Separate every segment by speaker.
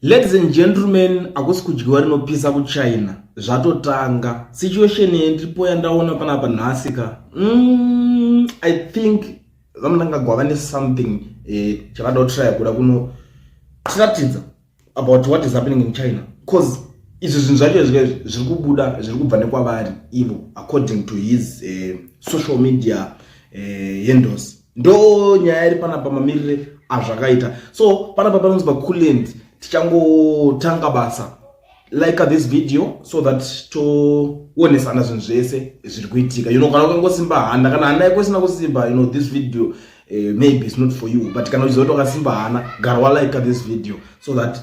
Speaker 1: Ladies and gentlemen, hakusi kudyiwa rinopisa kuChina. Zvatotanga. Situation yendiripo yandaona panapa nhasi ka. I think VaMnangagwa vane something chavada kutraya kuda kuno tiratidza about what is happening in China. 'Cause izvi zvinhu zvacho zviri kubuda, zviri kubva nekwavari ivo, according to his social media handles. Ndo nyaya iri panapa, mamirire azvakaita. So panapa panonzi paCoolend. Tichangotanga basa, like this video so that toonesana zvinhu zvese zviri kuitika. Kana ukangosimba hana, kana hana yako isina kusimba, this video maybe is not for you, but kana uchiziva kuti wakasimba hana, gara walike this video so that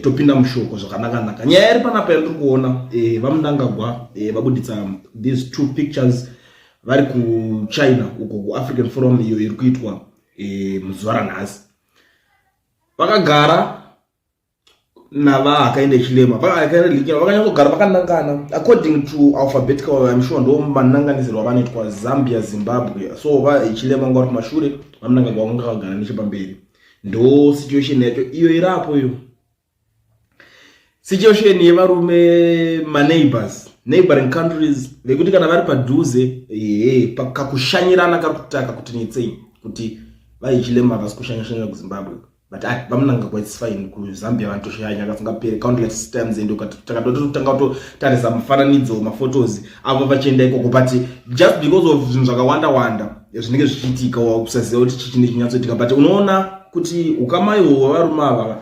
Speaker 1: topinda mushoko zvakanaka-naka. Nyaya iri panapa yandiri kuona, VaMnangagwa vabuditsa these two pictures vari kuChina uko, kuAfrican Forum iyo iri kuitwa muzuva ranhasi. Vakagara navaHakainde Hichilema, vakanyatsogara vakanangana according to alphabetical. I'm sure ndo mananganisirwo avanoitwa, Zambia, Zimbabwe. So vaHichilema vanga vari kumashure, VaMnangagwa vanga vakagara nechepamberi. Ndo situation yacho iyo irapo, iyo situation yevarume, maneighbors, neighboring countries, vekuti kana vari padhuze, ehe, kakushanyirana kari kutaka kuti netsei kuti vaHichilema havasi kushanya-shanya kuZimbabwe, but VaMnangagwa, it's fine. KuZambia vanotoshanya kasingaperi, countless times, and takatotanga kutotarisa mufananidzo, maphotos avo vachienda ikoko, but just because of zvinhu zvakawanda wanda zvinenge zvichiitika, kusaziva kuti chichi nechinyatsoitika, but unoona kuti ukama ihwo hwevarume ava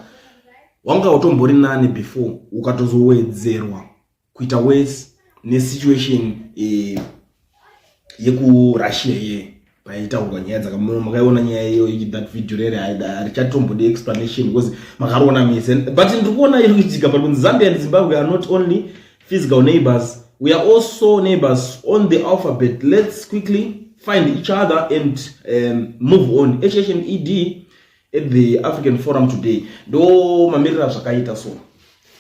Speaker 1: wanga utombori nani before, ukatozowedzerwa kuita worse nesituation yekuRussia iye paitaurwa nyaya dzaka. Makaiona nyaya iyo, that video rere harichatombodi explanation because makariona mese, but ndiri kuona iri kuitika pari kunzi Zambia and Zimbabwe are not only physical neighbors, we are also neighbors on the alphabet. Let's quickly find each other and move on. HH and ED at the African Forum today. Ndo mamiriro azvakaita. So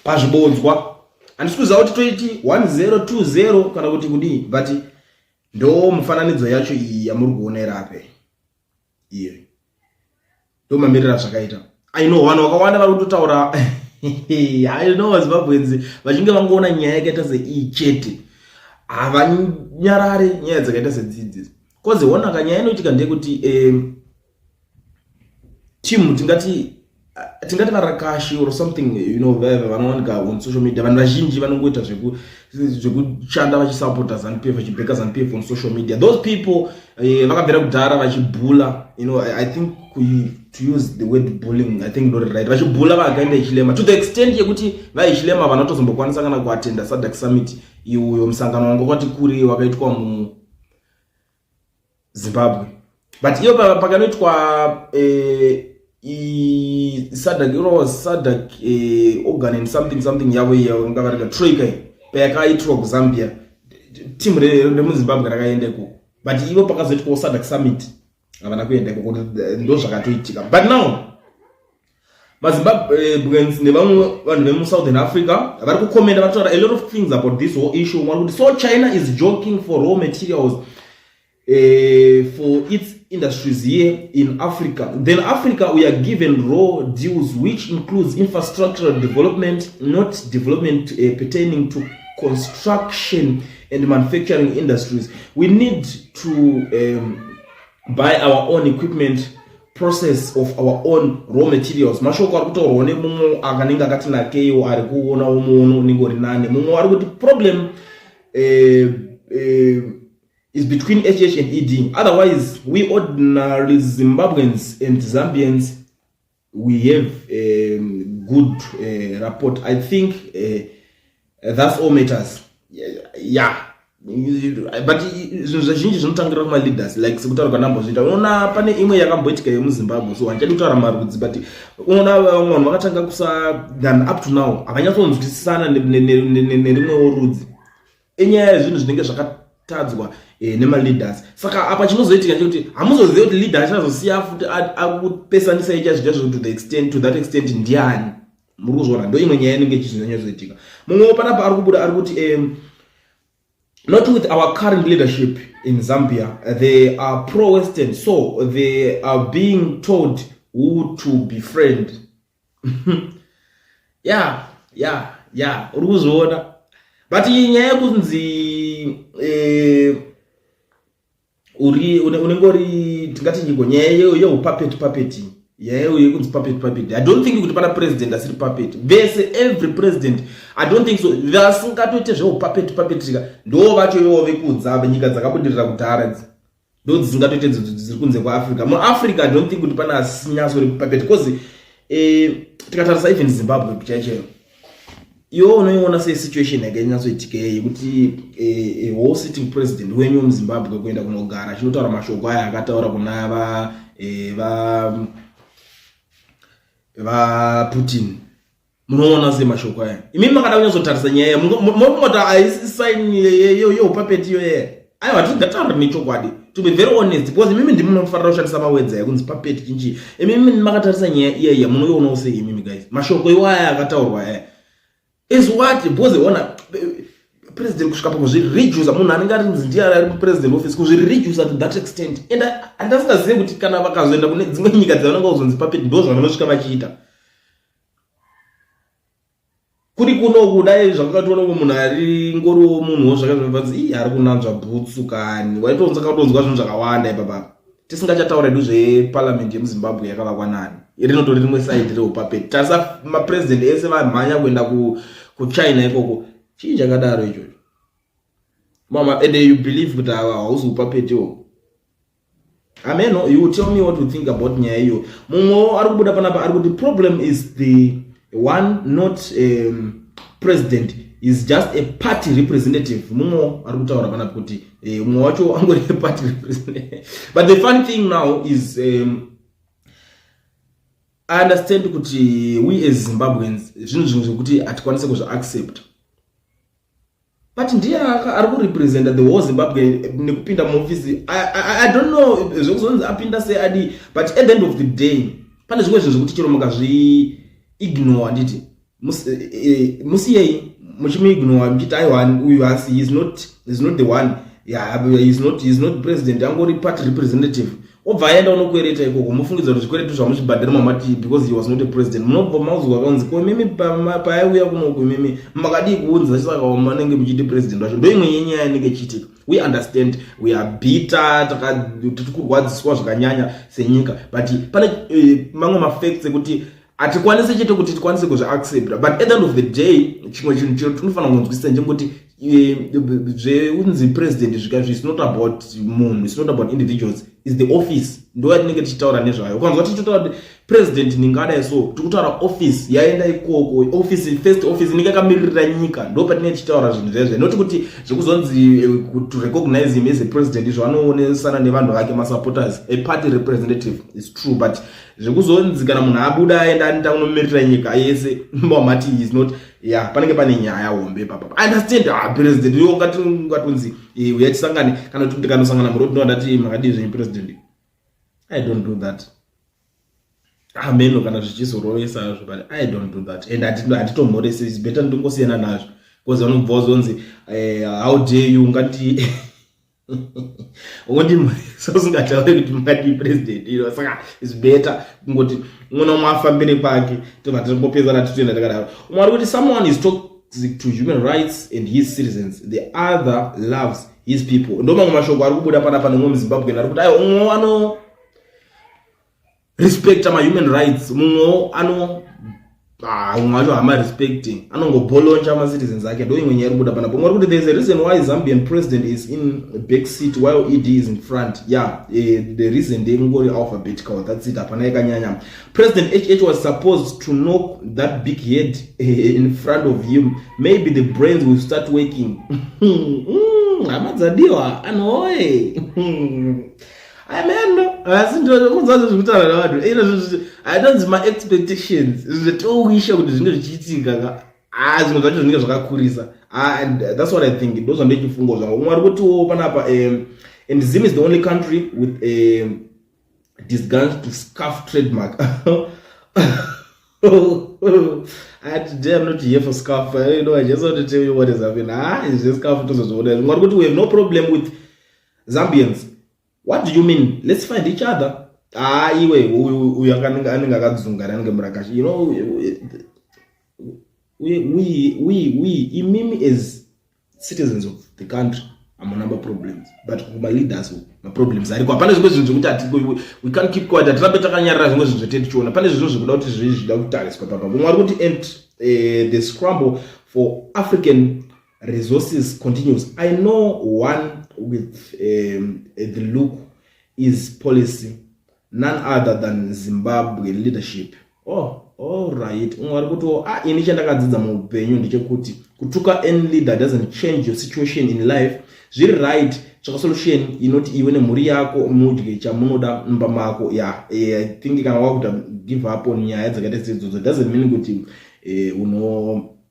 Speaker 1: pazvibodzwa handisi kuziva kuti toiti 1020 kana kuti kudii, but ndo mufananidzo yacho iyi yamuri kuona irape iyo. Ndo mamiriro azvakaita. I know vanhu vakawanda vari kutotaura. I know Zimbabweans vachinge vangoona nyaya yakaita seiyi chete, havanyarare nyaya dzakaita sedzidzi, 'cause honaka nyaya inoitika ndeyekuti team, tingati varakashi or something, vanowanika on social media. Vanhu vazhinji vanongoita zvekushanda vachisapota ZANU PF, vachibheka ZANU PF on social media. Those people vakabvira kudhara vachibhula, I think to use the word bullying, I think not right, vachibhula vaHakainde Hichilema to the extent yekuti vaHichilema vanatozombokwanisa kana kuatenda SADC summit, iuyo musangano wanga kwati kuri wakaitwa muZimbabwe. But iyo pakanoitwa SADC, iro SADC organ and something something yavo iya vanga varika troika, payakaitirwa kuZambia, timu remuZimbabwe rakaenda ikoko, but ivo pakazoitwawo SADC summit havana kuenda ikoko. Ndo zvakatoitika. But now maZimbabweans nevamwe vanhu vemuSouthern Africa vari kukomenda, vataura a lot of things about this whole issue. Vari kuti, "So China is joking for raw materials for its industries here in Africa. Then Africa, we are given raw deals, which includes infrastructural development, not development pertaining to construction and manufacturing industries. We need to buy our own equipment, process of our own raw materials." Mashoko ari kutaurwawo nemumwe akanenge akati nakeiwo, ari kuonawo muono unenge uri nane. Mumwe ari kuti, "Problem is between HH and ED. Otherwise, we ordinary Zimbabweans and Zambians, we have good rapport. I think that's all matters." Yeah, but zvinhu zvazhinji zvinotangira kumaleaders, like sekutaura kwanambozviita. Unoona pane imwe yakamboitika yemuZimbabwe, so handichadi kutaura marudzi, but unoona vamwe vanhu vakatanga kusa than up to now havanyatsonzwisisana nerimwewo rudzi, enyaya yezvinhu zvinenge zvakatadzwa nemaleaders. Saka apa chinozoitika chekuti hamuzozivi kuti leader achazosiya futi akupesanisai chaizvo chaizvo to that extent ndiani. Muri kuzviona? Ndo imwe nyaya inenge ichizonyatsoitika. Mumwewo panapa ari kubuda ari kuti, "Not with our current leadership in Zambia. They are pro-Western, so they are being told who to befriend." Ya ya ya, uri kuzviona. But iyi nyaya yekunzi uri unenge uri, tingati nyiko, nyaya yeupapeti papeti, nyaya yekunzi puppet puppet, I don't think kuti pana president asiri puppet. Vese, every president, I don't think so. Vasingatoite zveupuppet puppetrika ndo vacho ivo vekudza nyika dzakabudirira kudhara idzi, ndo dzisingatoite dziri kunze kweAfrica. MuAfrica I don't think kuti pana asinyasori puppet, because tikatarisa even Zimbabwe chaichaiyo, iwe unoiona sei situation yakanyatsoitika yekuti whole sitting president wenyu muZimbabwe kuenda kunogara achinotaura mashoko aya akataura kuna va vaPutin? Munoona sei mashoko aya imimi? Makada kunyatsotarisa nyaya, munongoti haisi sign yeupuppet iyoye? Aiwa, tingataura nechokwadi, to be very honest, because imimi ndimi munofanira kushandisa mawords aya kunzi puppet chinchi. Imimi makatarisa nyaya iyaiya, munoionawo sei imimi guys, mashoko iwaya akataurwa aya is what? Because ona president kusvika pakuzviredusa, munhu anenge arinzi ndiye ari mupresident office, kuzviredusa to that extent. And handasingazivi kuti kana vakazoenda kune dzimwe nyika dzavanenge kuzonzi puppet, ndo zvavanosvika vachiita. Kuri kuno kudai zvakatoona kunge munhu ari ngoriwo munhuwo zvakazvanzi ii ari kunanzva bhutsu kani, waitonzwa katonzwa zvinhu zvakawanda ipapapa. Tisingachataura hedu zveparliament yemuZimbabwe yakavakwa nani, rinotori rimwe side reupuppet. Tarisa mapresident ese vamhanya kuenda kuChina ikoko, chii chakadaro ichocho mama? And you believe kuti hausi upuppetiwo? Ameno, you tell me what you think about nyaya iyo. Mumwewo ari kubuda panapa ari kuti problem is the one not president is just a party representative. Mumwewo ari kutaura panapa kuti mumwe wacho angori a party representative. But the funny thing now is I understand kuti we as Zimbabweans zvinhu zvekuti hatikwanisi kuzviaccept, but ndiye ari kurepresenta the whole Zimbabwe nekupinda muofisi. I don't know zvekuzonzi apinda sei, adi, but at the end of the day pane zvimwe zvinhu zvekuti chero mukazviignore, handiti, musiyei muchimuignore muchiti aiwa, uyu hasi, is not the one. Yeah, he is not president, angori party representative. Obva aenda unokwereta ikoko, mufungidza kuti zvikwereto zvamuchibhadhara mamati because he was not a president. Munobva mauzwa kanzi ko imimi paaiuya kunoku imimi makadii kuunza? Saka manenge muchiti president wacho. Ndo imwe yenyaya inenge ichiitika. We understand we are bitter, tiri kurwadziswa zvakanyanya senyika, but pane mamwe mafacts ekuti hatikwanisi chete kuti tikwanise kuzviaccepta. But at the end of the day chimwe chinhu chiro tinofanira kunzwisisa ndechekuti zveunzi president zvika is not about munhu, is not about individuals, is the office. Ndo yatinenge tichitaura nezvayo. Ukanzwa tichitaura kuti president ningadai, so tikutaura office yaenda ikoko, office, first office inenge yakamiririra nyika. Ndo patinenge tichitaura zvinhu zvezve, noti kuti zvekuzonzi to recognize him as a president, izvo anoonesana nevanhu vake, masupporters. A party representative is true, but zvekuzonzi kana munhu abuda aenda anoita kunomirira nyika yese, mbamati is not ya, panenge pane nyaya hombe papa. Understand, ah, president iwo ungatonzi uya tisangane, kana kuti ndikanosangana muroad ndo ndati makadii zvenyu president? I don't do that. Ameno kana zvichizorovesa hazvo, but I don't do that and handitomhoresi. Is better ndingosiyana nazvo because vanobva wazonzi how dare you, ungati ungondimhoresa usingatauri kuti makadii president ino? Saka is better kungoti umwe naumwe afambire kwake, tobva tingopedzana titoenda takadaro. Umwe ari kuti someone is toxic to human rights and his citizens, the other loves his people. Ndo mamwe mashoko ari kubuda panapa nemumwe muZimbabwe ari kuti aiwa, umwe ano respecta mahuman rights, mumwewo ano, ah, umwe wacho hamarespecting, anongobholoncha macitizens ake. Ndo imwe nyaya iri kubuda panapa. Umwe ari kuti there is a reason why Zambian president is in back seat while ED is in front. Yeah, the reason ndeyekungori alphabetical, that's it, hapana yakanyanya. President HH was supposed to knock that big head in front of him. Maybe the brains will start working. Hama dzadiwa anhoye, ameno, asi ndokunzwa zvekutaura navanhu ino anonzi maexpectations, zvetowisha kuti zvinge zvichiitika ka. Ah, zvimwe zvacho zvinenge zvakakurisa. Ah, and that's what I think, ndo zvandochifungo zvangu. Umwe ari kutiwo panapa and Zim is the only country with a disguised scarf trademark. Today I'm not here for scarf. I just want to tell you what is happening. Ah, it's just scarf tozozviona. Umwe ari kuti we have no problem with Zambians. What do you mean? Let's find each other. Ah, iwe uyu anenge akadzungana, anenge murakashi. We imimi as citizens of the country hamuna maproblems, but kumaleaders maproblems ariko. Hapana zvimwe zvinhu zvekuti we can't keep quiet, hatirambe takanyarara. Zvimwe zvinhu zvete tichiona pane zvinhu zvekuda kuti zvi zvida kutariswa papa. Vamwe vari kuti, "And the scramble for African resources continues. I know one with the look is policy, none other than Zimbabwe leadership." Oh, allright. Umwe ari kuti, "Ah, ini chandakadzidza muupenyu ndechekuti kutuka any leader doesn't change your situation in life. Zviri right, tsvaka solution inoti iwe nemhuri yako mudye chamunoda mumba mako." Ya, I think kana wakuta give up on nyaya dzakaita seidzodzo doesn't mean kuti unokwanisa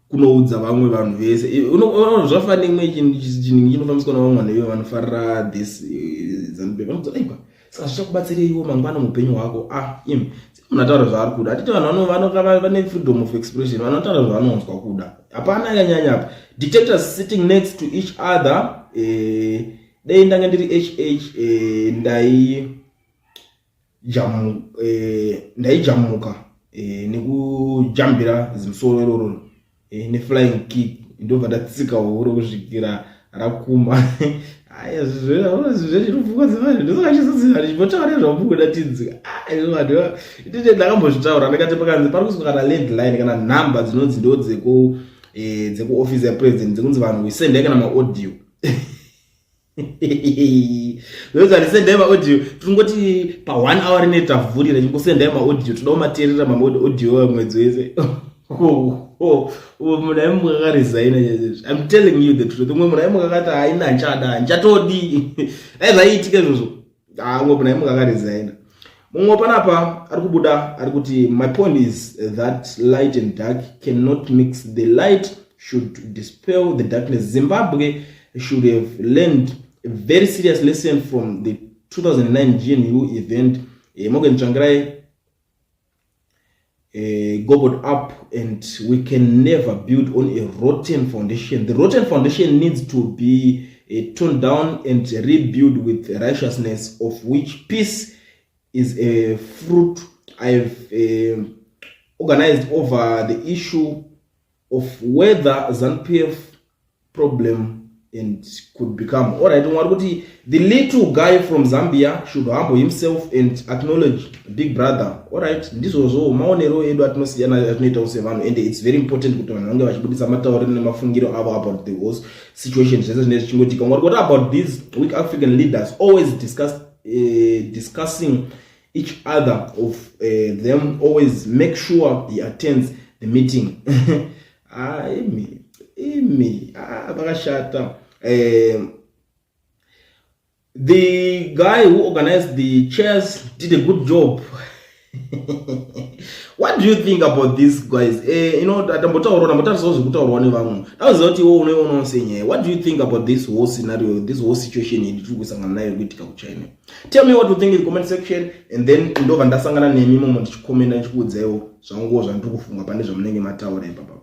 Speaker 1: kunoudza vamwe vanhu vese. Zvafanira imwe chinhu chinofambiswa navamwe vanhu ivo vanofarira this ZANU PF, vanoudza, "Aiwa, saka zvichakubatsireiwo mangwana muupenyu hwako?" Ah, imi, munhu ataura zvaari kuda. Hatiti vanhu vane freedom of expression, vanotaura zvavanonzwa kuda. Hapana yakanyanya apa. "Dictators sitting next to each other. Dei ndanga ndiri HH, ndaijamuka nekujambira zimusoro iroro neflying kick, ndobva ndatsika huro kusvikira rakuma." Aya, zvezvinopfungwa dzevanhu ndosakachizozivachimbotaura nezvamukuda tinzwa. Itete ndakambozvitaura, ndakati pakanzi pari kuiswa kana landline kana nhamba dzinonzi ndo dzekuofisi yapresident, dzekunzi vanhu sendai kana maaudio, ndozi handisendai maaudio, tingoti pa one hour rine tavhurira, chingosendai maaudio, toda kumateerera maaudio mwedzi wese. Munhu aimuka akaresigna. I'm telling you the truth. Umwe munhu aimuka akati, "Haina, hanchada, hanchatodi." Dai zvaiitika izvozvo, umwe munhu aimuka akaresigna. Mumwe panapa ari kubuda ari kuti, "My point is that light and dark cannot mix. The light should dispel the darkness. Zimbabwe should have learned a very serious lesson from the 2009 GNU event. Morgan Tsvangirai gobbled up, and we can never build on a rotten foundation. The rotten foundation needs to be torn down and rebuilt with righteousness, of which peace is a fruit. I've organized over the issue of whether ZANU-PF problem and could become." Alright, umwe ari kuti, "The little guy from Zambia should humble himself and acknowledge big brother." Alright, ndizvozvo maonero edu atinosiyana atinoitawo sevanhu, and it's very important kuti vanhu vange vachibudisa matauriro nemafungiro avo about the whole situation, zvese zvinenge zvichingoitika. Umwe ari kuti, "About these weak African leaders always discussing each other of them, always make sure he attends the meeting." Ah, imi imi, ah, vakashata. "The guy who organized the chairs did a good job." What do you think about this, guys? Tambotaurawo, tambotarisawo zvekutaurwa nevamwe. Ndakuziva kuti iwo unoionawo senyaya. What do you think about this whole scenario, this whole situation yetiri kusangana nayo kuitika kuChina? Tell me what you think in the comment section, and then ndobva ndasangana nemi momo ndichikomenda, ndichikuudzaiwo zvanguwo zvandiri kufunga pane zvamunenge mataura ipapa.